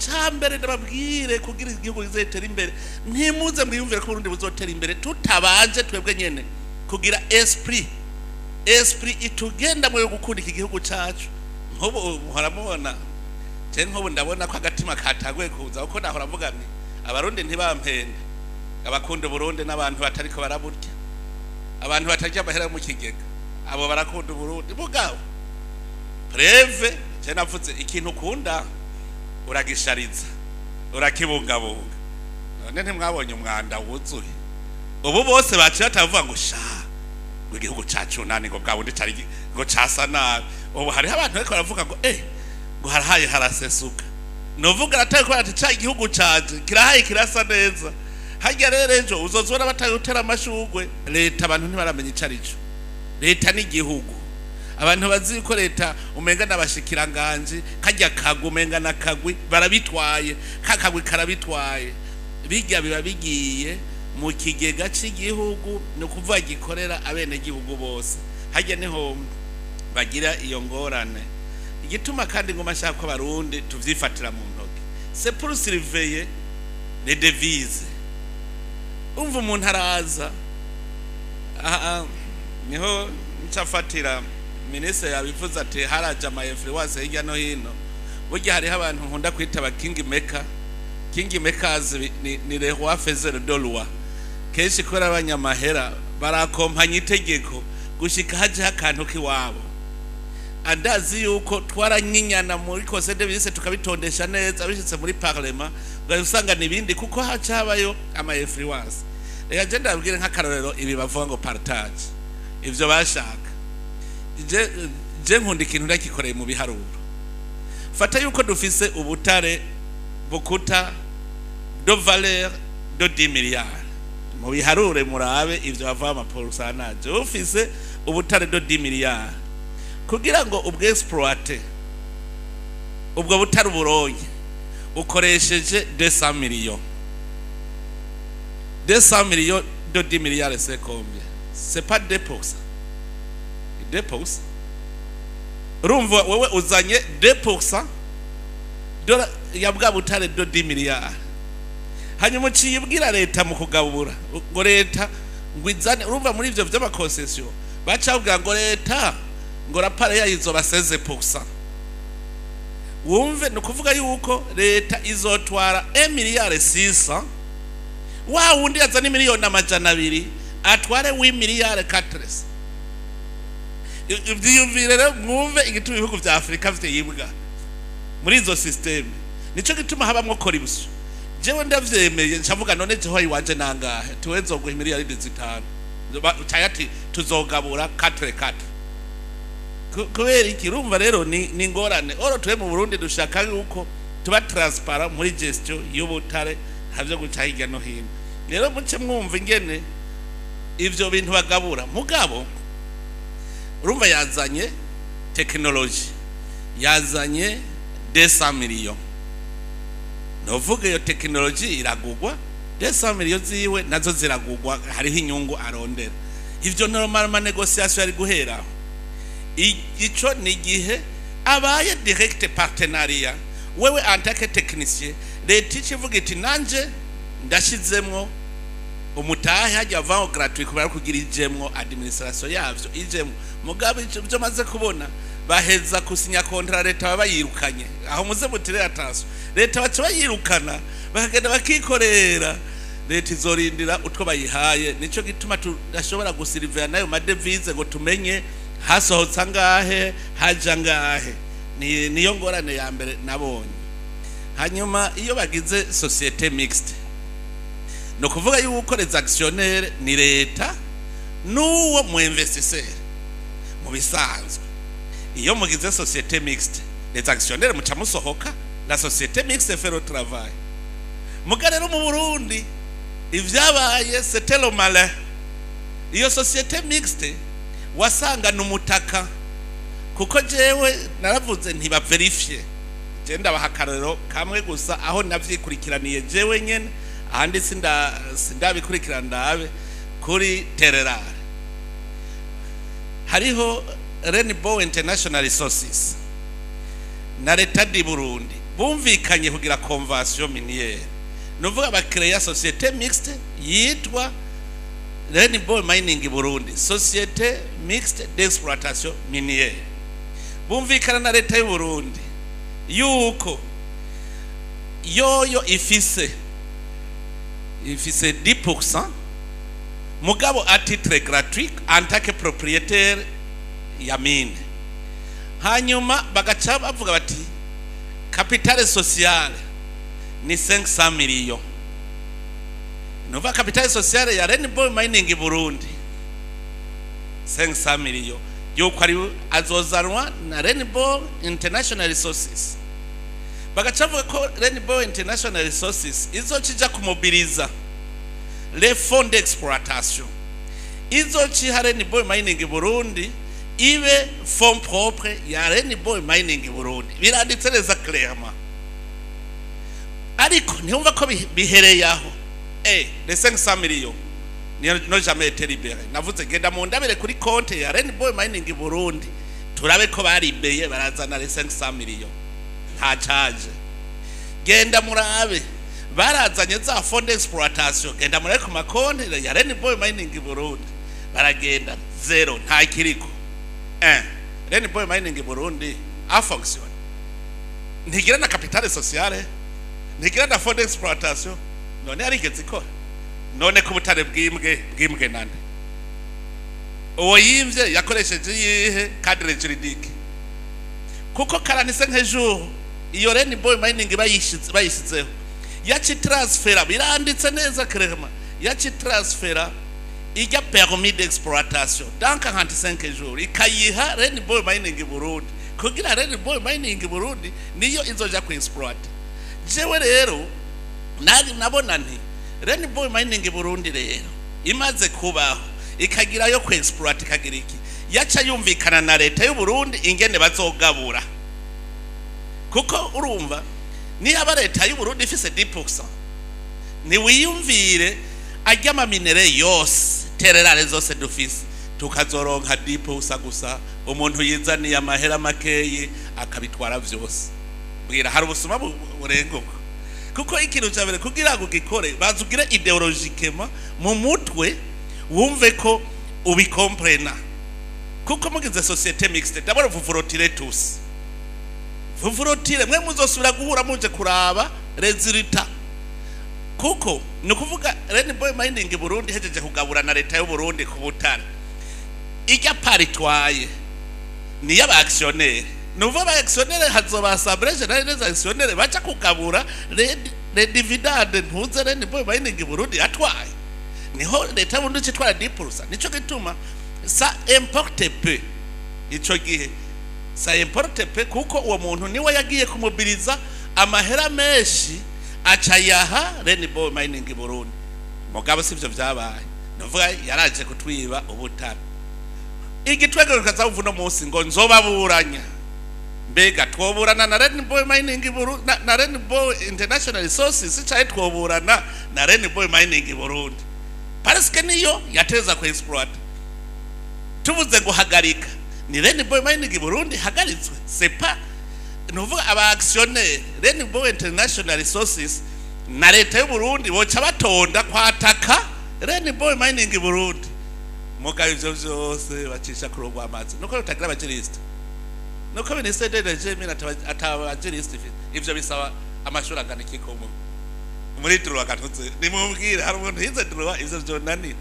Icambere ndababwire, kugira igihugu kizetera imbere, ntimuze mwiyumvire ko Burundi buzotera imbere tutabanje twebwe nyene kugira esprit itugenda mu gukunda iki gihugu cacu. Nk'ubu muhora mubona, je nk'ubu ndabona ko agatima kataguye kuza, kuko nahora mvuga nti Abarundi ntibampende, abakunda Uburundi n'abantu batariko baraburya, abantu batarya amahera mu kigega, abo barakunda Uburundi. Mugabo preuve, je navuze ikintu ukunda uragishariza, urakibungabunga. None ntimwabonye umwanda wuzuye ubu? Bose baciye batavuga ngo sha, ngo igihugu cacu nani, ngo bwa bundi cari ngo casa nabi. Ubu hariho abantu bariko baravuga ngo ngo harahaye harasesuka. Novuga arataye ko ati ca igihugu canje kirahaye, kirasa neza. Harya rero ejo uzozibona bataye gutera amashugwe. Leta abantu ntibaramenya ico arico. Leta n'igihugu, abantu bazi ko leta umenga n'abashikiranganji, kajya kagwi, umenga na kagwi barabitwaye, ka kagwi karabitwaye. Bijya biba bigiye mu kigega cy'igihugu, ni ukuvuga gikorera abenegihugu bose. Hajya niho bagira iyo ngorane. Igituma kandi ngoma nshaka ko Abarundi tuvyifatira mu ntoki, c'est pour surveiller les devises. Umva, umuntu araza aha, niho ncafatira. Minisitiri yabivuze ati haraje ama influence hirya no hino. Burya hariho abantu nkunda kwita aba king maker. King makers ni les rois faiseurs de loi. Kenshi kubera abanyamahera barakompanya itegeko gushika hajeho akantu k'iwabo. Andazi yuko twaranyinyana muri conseil de ministre, tukabitondesha neza, bishitse muri parlement usanga nibindi, kuko haca habayo ama influence. Reka je ndabwire nk'akarorero, ibi bavuga ngo partage, ivyo bashaka, je nkunda ikintu ndakikoreye mu biharuro. Fata yuko dufise ubutare bukuta de valeur de 10 milliards. Mu biharure murabe ivyo bava ama pourcentage. Ufise ubutare de 10 milliards, kugira ngo ubwexploite ubwo butare uburonye, ukoresheje 200 millions. 200 millions de 10 milliards, c'est combien? C'est pas 2%? 2%. Urumva wewe uzanye 2% dola ya bwa butare de 10 milliards, hanyuma uciye ubwira leta mu kugabura ngo leta ngo izane. Urumva muri ivyo vy'ama concessions baca bavuga ngo leta ngo la part yayo izoba 16%. Wumve, ni ukuvuga yuko leta izotwara 1 miliyari 600, wa wundi yazana 200 miliyoni atware 8 miliyari 4. Ivyiyumvire rero, mwumve igituma ibihugu vya Afurika vyibwa muri izo système. Nico gituma habamwo corruption. Jewe ndavyemeye, ncavuga none jeho iwanje nangahe? Tuwe nzoguha 5 miliyari. Caya ati tuzogabura 4 4. Kubera iki? Urumva rero ni ingorane. Or twe mu Burundi dushaka yuko tuba transparent muri gestion y'ubutare, ntavyo guca hirya no hino. Rero muce mwumva ingene ivyo bintu bagabura. Mugabo urumva yazanye technologie, yazanye 200 millions. Novuga iyo technologie iragugwa, 200 millions ziwe nazo ziragugwa, hariho inyungu arondera. Ivyo normal ma négociation yari guhera. Ico ni igihe abaye direct partenariat. Wewe en tant que technicien, leta ica ivuga iti nanje ndashizemwo umutahe. Hajya avaho gratuit kubera kugira ijemwo administration yavyo ijemwo. Mugabo ico byo maze kubona, baheza kusinya contrat, leta baba bayirukanye. Aho muze mutire attention, leta baca bayirukana, bakagenda bakikorera. Leta izorindira utwo bayihaye. Nico gituma tudashobora gusurveiller nayo ma devises ngo tumenye hasohotse angahe, haja angahe. Ni niyo ngorane ya mbere nabonye. Hanyuma iyo bagize société mixte, ni ukuvuga yuko les actionnaires ni leta n'uwo mu investisseur. Mu bisanzwe iyo mugize société mixte, les actionnaires muca musohoka, la société mixte fait le travail. Muga rero mu Burundi ivyabaye, c'était le malin. Iyo société mixte wasanga numutaka, kuko jewe naravuze ntibavérifié. Je ndabaha akarorero kamwe gusa aho navyikurikiraniye jewe nyene, ahandi sindabikurikirana ndabe. Kuri terres rares hariho Rainbow International Resources na leta di Burundi. Bumvikanye kugira convention minière, nuvuga bacréa société mixte yitwa Rainbow Mining Burundi, société mixte d'exploitation minière. Bumvikana na leta y'u Burundi yuko yoyo ifise 10%, mugabo à titre gratuit en tant que propriétaire ya mine. Hanyuma bagaca bavuga bati capital social ni 500 millions. Nuva capital social ya Rainbow Mining Burundi 500 millions, yuko ari azozanwa na Rainbow International Resources. Bagaca bavuga ko Rainbow International Resources izokija kumobiliza les fonds d'exploitation, izociha Rainbow Mining Burundi, ibe fonds propre ya Rainbow Mining Burundi. Biranditse neza clairement, ariko ntiyumva ko bihereye aho. Les 500 millions n'ont jamais été libérés. Navuze genda mu ndabire kuri compte ya Rainbow Mining Burundi, turabe ko baribeye, barazana les 500 millions, nta charge. Genda murabe barazanye za fonds d'exploitation, genda murabe ku makonti ya Rainbow Mining Burundi. Baragenda, zéro, nta kiriko. Rainbow Mining Burundi a fonctionne, ntigira na capital sociale, ntigira na fonds d'exploitation. None yarigeze ikora? None ko ubutare bwimbwe, bwimbwe nande? Uwo yimvye yakoresheje yihe cadre juridique? Kuko 45 jours iyo Rainbow Mining bayishizeho, yaci transfera, biranditse neza clairement, yaci transfera ijya permis d'exploitation dans 45 jours, ikayiha Rainbow Mining Burundi, kugira Rainbow Mining Burundi niyo izoja ku exploiter. Jewe rero nari nabona nti Rainbow Mining Burundi rero imaze kubaho, ikagira yo ku exploit, ikagira iki, yaca yumvikana na leta y'u Burundi ingene bazogabura. Kuko urumva, niba leta y'u Burundi ifise 10%, niwiyumvire ajya amaminerais yose, terres rares zose dufise, tukazoronka 10% gusa, umuntu yizaniye amahera makeyi akabitwara vyose. Bwira, hari ubusuma burenga ubwo? Kuko ikintu cya mbere kugira ngo ugikore, baza ugire idéologiquement mu mutwe, wumve ko ubicomprena. Kuko mugize société mixte, d'abord vous vous retirez tous, vous vous retirez. Mwe muzosubira guhura muje kuraba résultat. Kuko ni ukuvuga Rainbow Mining Burundi hejeje kugabura na leta y'u Burundi ku butare, ijya part itwaye ni y'aba actionnaire. Nuva aba actionnaire, hazoba assemblée générale des actionnaires, baca kugabura les dividendes. Ntuze Rainbow Mining Burundi yatwaye, niho leta y'u Burundi icitwara 10%. Nico gituma ça importe peu ico gihe, ça importe peu, kuko uwo muntu niwe yagiye kumobiliza amahera menshi, aca yaha Rainbow Mining Burundi. Mugabo sivyo vyabaye. Nuvuga yaraje kutwiba ubutare. Igitwego kaza uno munsi ngo nzobaburanya. Mbega twoburana na Rainbow Mining Burundi na Rainbow International Resources, cyaye twoburana na Rainbow Mining Burundi? Parce que niyo yateza ku exploit. Tuvuze ngo hagarika, ni Rainbow Mining Burundi hagaritswe, c'est pas nuvuga aba actionnaire Rainbow International Resources na leta y'u Burundi boca batonda kwataka Rainbow Mining Burundi. Mugabo ivyo vyose bacisha ku rugwa amazi, nuko rutagira abajuristes, nuko ministère de l'énergie mine atabajuristes ifite. Ivyo bisaba amashuri angana iki? Ko muri droit gatutse, nimubwire, hari umuntu yize droit ivyo vyonanira?